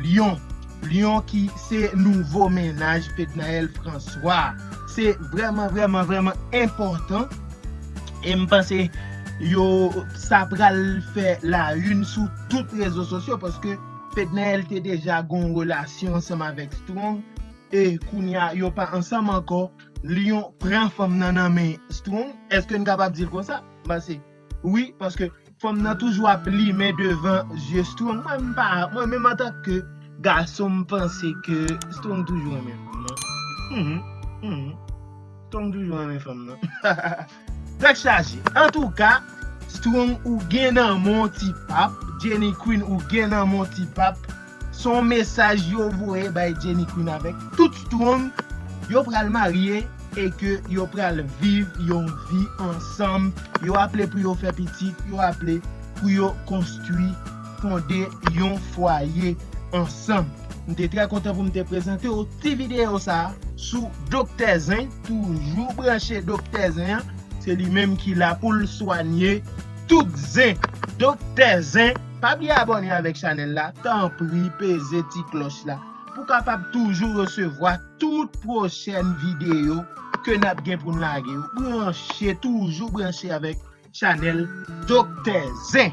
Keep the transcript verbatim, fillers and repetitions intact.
Lyon. Lyon ki se nouvo mennaj Fednaelle François. Se vrèman, vrèman, vrèman enpòtan. E m panse yo sa pral fè la une sou tout rezo sosyo paske Fednaelle te deja gon relasyon ansanm avèk Strong e kounye a yo pa ansanm ankò. Lyon pran fanm nan nan men Strong. Èske n kapab di l konsa? M panse wi, paske fanm nan toujou ap limen devan zye Strong. Mwen m pa, mwen menm antanke gason m panse ke Strong toujou renmen fanm nan. Mhm, mhm. Strong toujou renmen fanm nan. Tèt chaje. Antouka, Strong ou gen nan men w ti pap, Jenny Queen ou gen nan men w ti pap. Se yon mesaj yo voye bay Jenny Queen avèk tout Strong. Yo pral marye e ke yo pral viv yon vi ansanm. Yo aple pou yo fè pitit, yo aple pou yo konstwi, fonde yon fwaye ansanm. M te trè kontan pou m te prezante w ti videyo sa a sou Doktè Zen. Toujou branche Doktè Zen an. Se li menm ki la pou l swanye tout zen. Doktè Zen, pa bliye abòne avèk chanèl la. Tanpri, peze ti klòch la pou kapab toujou resevwa tout pwochèn videyo ke n ap gen pou n lage yo. Branche, toujou branche avèk chanèl Doktè Zen.